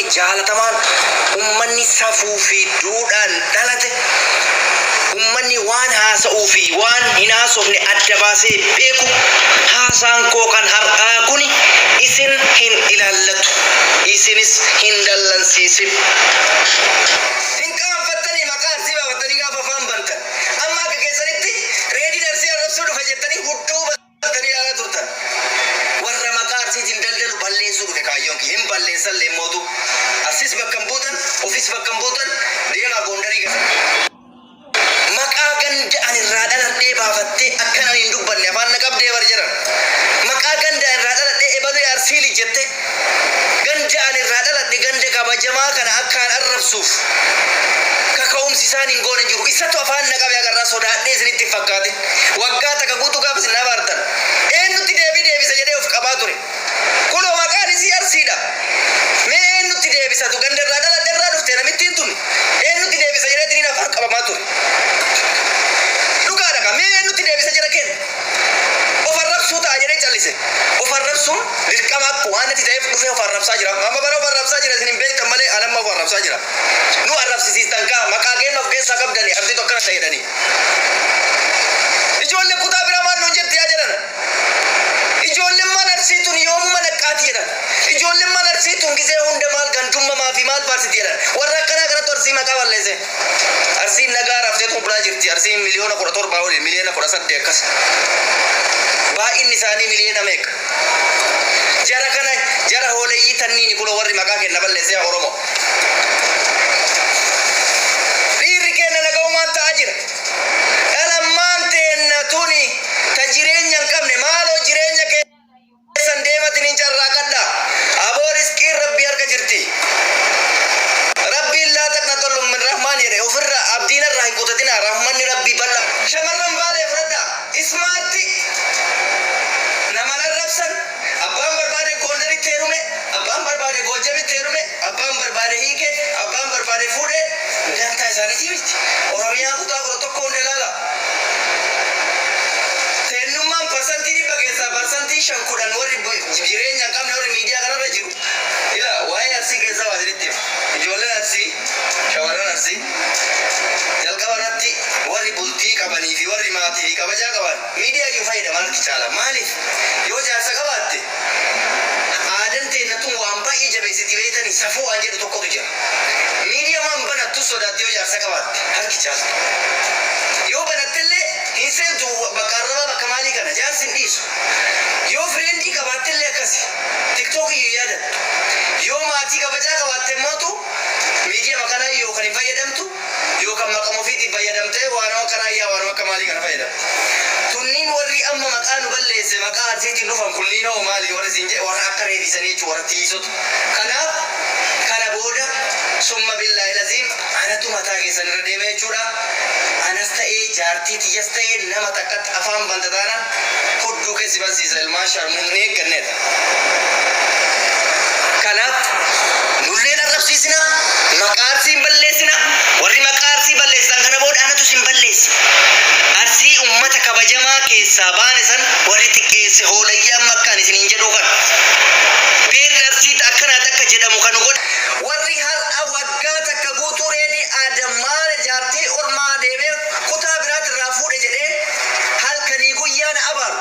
Ummanni jaalatamaan, ummanni safuu fi duudhaan dhalate, ummanni waan haasa'uu fi waan hin haasofne adda baasee beeku, haasaan koo kan har'aa kuni isin hin ilaallatu, isinis hin dallansiisin. Hin qaanfattanii maqaa Arsii baafattanii gaafa afaan bantan. Amma akka keessanitti Reediin Arsii arrabsuu dhufe jettanii hudduu bantanii ilaalaa turtan. Warra maqaa Arsiitiin daldalu balleessuu dhufe kaayyoon kiyya. Hin balleessallee immootu. Arsiis bakka hin buutan, ofis bakka hin buutan, deemaa Goondarii gala. Maqaa ganda ani irraa dhaladhee baafattee akkan ani hin dubbanne afaan na qabdee bar jedhan. Maqaa ganda ani irraa dhaladhee ebaluu Arsii lij jettee ganda ani irraa dhaladhe ganda kabajamaa kana akkaan arrabsuuf kaka'umsi isaan hin goone hin jiru. Isatu afaan na qabe haga irraa sodaadhee isinitti hin fakkaatin. Waggaa takka guutuu gaafa isin na abaartan eennutti deebii deebisa jedhee of qabaa ture. Kunoo maqaan isii Arsiidha. Mee eennutti deebisatu ganda irraa dhaladhe irraa dhufte namittiin tun eennutti deebisa jedheetiniin afaan qabamaa ture. Dhugaadha kaa mee eennutti deebisa jara keenya. Of arrabsuu ta'a jedhee callise. Of arrabsuun dirqama akka waan natti ta'eef dhufee of arrabsaa jira. Amma bara of arrabsaa jira isin hin beektan malee an amma of arrabsaa jira. Nu arrabsisiistan kaa maqaa keenya of keessaa qabdani Arsiitu akkana ta'e jedhanii. Ijoollee kutaa biraa maal nuun jetti yaa jedhan. Ijoollemmaan Arsii tun yoomuma naqqaati jedhan. Ijoollemmaan Arsii tun gizee hunda maal gandummamaa fi maal faarsiti jedhan. Warra akkanaa kanattu Arsii maqaa balleesse. Arsiin nagaa rafteetuma bulaa jirti. Arsiin miliyoona 17 oli, miliyoona 18 akkas. Baay'inni isaanii miliyoona meeqa? Jara kana jara hooleyyii tanniini kunoo warri maqaa kenna balleesse yaa Oromoo. Dhiirri keenna nagaumaan ta'aa jira. Dhalammaan teenna tuni ta jireenya hin qabne maaloo jireenya keessan deematiniin carraaqadhaa. Aboo risqiin Rabbii harka jirti. Rabbiin laa taqnaxu min rahmaan jedhe ofirraa abdii narraa hin kutatinaa rahmanni Rabbii bal'a. Shamarran Baalee fudhadhaa. Ismaarti nama hin arrabsan. Abbaan barbaade Goondaritti heerume, abbaan barbaade Goojjamitti heerume, abbaan barbaade hiike, abbaan barbaade fuudhe dantaa isaaniitii miti. Oromiyaa kutaa 11 hunda ilaala. Teennummaan parsantii 100 keessaa parsantii 5 10 warri jireenya hin qabne warri miidiyaa kanarra jiru. Ila waa'ee Arsii keessaa waa isinitti hima. Ijoolleen Arsii, shamarran Arsii jalqaba irratti warri bultii qabanii fi warri maatii fi kabajaa qaban miidiyaa iyyuu fayyadaman harki caala. Maaliif? Yoo jaarsa qabaatte aadan teenna tun waan baay'ee jabeessiti beeytanii safuu waan jedhu tokkotu jira. Miidiyamaan banattus sodaatti yoo jaarsa qabaatte harki caaltu. Yoo banattellee hin seentu bakka arrabaa bakka maalii kana jaarsi hin dhiisu. Yoo fireendii qabaattellee akkasi. TikTok iyyuu hin yaadattu. Yoo maatii kabajaa qabaatte immootu miidiyama kana yookan hin fayyadamtu yookan maqama ofiitiin fayyadamtee waanuma akka raayyaa waanuma akka maalii kana fayyadamti. Tunniin warri amma maqaa nu balleesse maqaa Arsiitiin dhufan kunniin hoo maali warri siin jedhe warra akka reefiisanii jechuun warra tiisota. Kanaaf kana booda summa billaahi laziim anatu mataa keessan irra deema jechuudha. Anas ta'ee jaartii tiyyas ta'ee nama takkatti afaan banta taanaan hudduu kee si bansiisa ilmaan sharmuun hin eegganneedha. Kanaaf nulleen arrabsiisina, maqaa Arsii hin balleessina, warri maqaa Arsii balleessitan kana booda anatu isin balleessa. Arsii ummata kabajamaa keessaa baane san warri xiqqeesse hoolayyii amma akka ani isiniin jedhuu kana. Beerri Arsii ta akkanaati akka jedhamu ka nu godhe. Warri har'a waggaa takka guutuu Reedii Aadam maale jaartii ormaa deemee kutaa biraatirraa fuudhe jedhee halkanii guyyaa na abaaru.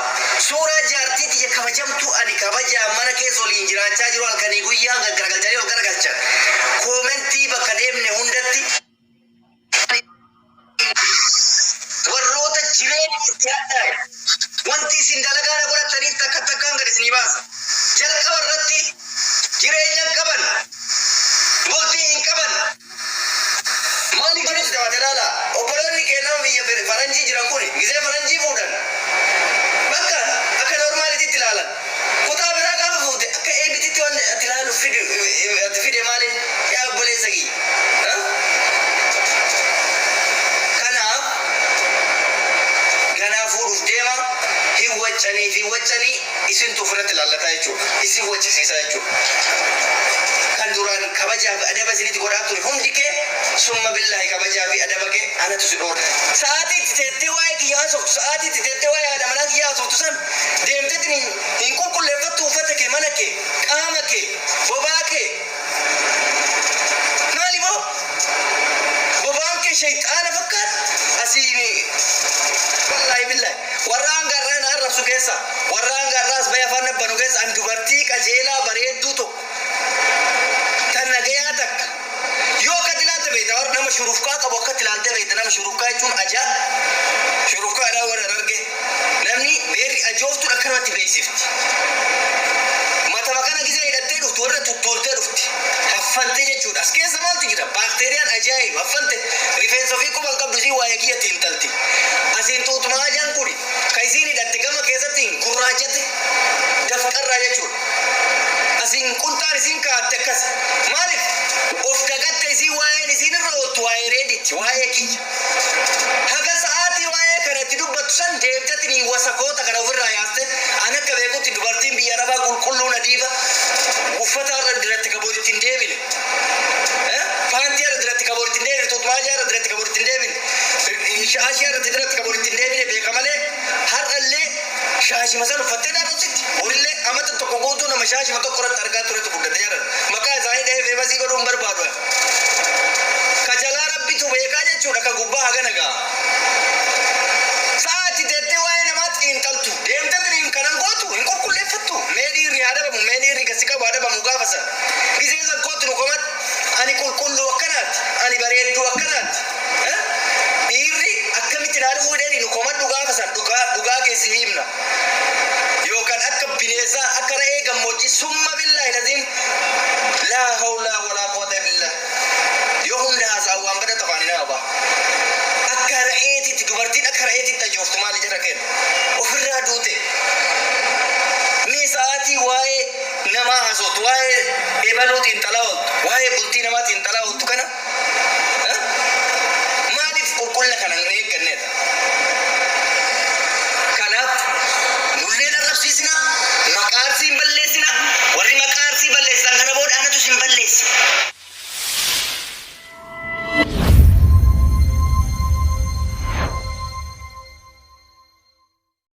Suuraa jaartii tiyya kabajamtuu ani kabajaan mana keessa waliin jiraachaa jiru halkanii guyyaa gaggaragalchanii ol garagalchan. Koomentii bakka deemne hundatti warroota jireenyi itti hadhaaye wanti isin dalagaa na godhattaniif takka takkaan gad isinii baasa. Jalqaba irratti jireenya hin qaban, bultii hin qaban. Maaliif jedhu taate laala obboloonni kee nama biyya faranjii jiran kun gizee faranjii fuudhan bakka akka normaaliititti ilaalan. Kutaa biraa gaafa fuute akka eebititti waan ati ilaaluuf fide ati fide maaliin yaa obboleessa kiyya. Kanaaf ganaa fuudhuuf deema hin waccanii fi waccanii isintu ofirratti ilaallataa jechuudha. Isin waccisiisaa jechuudha. Kan duraan kabajaa fi adaba isinitti godhaa ture hundi kee summa billaahi kabajaa fi adaba kee anatu si dhoorga. Sa'aatii itti teettee waa'ee kiyya haasoftu, sa'aatii itti teettee waa'ee haadha manaa kiyya haasoftu san deemteetiin hin qulqulleeffattu uffata kee, mana kee, qaama kee, bobaa kee. Shurufkaa jechuun ajaa. Shurufkaadhaa warra Harargee. Namni beerri ajooftuun akkanumatti beeksifti. Matama kana gisee hidhattee dhuftu warra tuttuultee dhufti. Haffante jechuudha. As keessa maaltu jira? Baakteeriyaan ajaa'iba. Haffante. Rifeensa ofii quba hin qabdu, isiin waa'ee kiyyatti hintalti. Asiin tuutumaa ajaan kuni ka isiin hidhatte gama keessatti gurraachate dafqarraa jechuudha. Asiin qunxaan isiin kaa'atte akkas. Maaliif? Of dagatte. Isiin waa'een isiin irra ooltu waa'ee reeditti, waa'ee kiyya. Haga sa'aatii waa'ee kana itti dubbattu san deemtetti wasakoota kana ofirraa yaaste. An akka beekutti dubartiin biyya Arabaa qulqulluu nadiifa uffata irra diratti ka boritti hin deebine. Paantii irra diratti ka boritti hin deebine, tuutmaajaa irra diratti ka boritti hin deebine, shaashii irra diratti ka boritti hin deebine beeka malee, har'allee shaashima san uffattee dhaabsitti. Borillee amata tokko guutuu nama shaashima tokko irratti argaa turetu guddate jedhan. Maqaa isaanii dhahee famous godhuu hin barbaadu. Ka jalaa Rabbitu beekaa jechuudha, ka gubbaa hagana ga'a. Sa'aati teettee waa'ee namaa xiinxaltu deemtee tiriin kanan gootu hin qulqulleeffattu. Mee dhiirri haa dhabamu, mee dhiirri gasi qabu haa dhabamu gaafa san. Gisee san kootu nu komadhu. Ani qulqulluu akkanaati. Ani bareedduu akkanaati. Dhiirri akkamitti naa dhufuu jedhanii nu komadhu gaafa san, dhugaa dhugaa keessi himna. Yookaan akka bineensaa, akka re'ee gammoojjii, summa billaahi laziim, laa hawlaa walaa quwwata billah. Yoo hunda haasa'an waan bada tafaanii nama ba'a. Akka re'eetitti, dubartiin akka re'eetitti ajooftu maali jara kenna? Ofirraa duute. Mee sa'aatii waa'ee namaa haasoftu, waa'ee ebaluu xiinxalaa ooltu, waa'ee bultii namaa xiinxalaa ooltu kana maaliif qulqullina kana hin eeggannedha? Kanaaf nulleen arrabsiisina, maqaa Arsii hin balleessina, warri maqaa Arsii balleessitan kana booda anatu isin balleessa.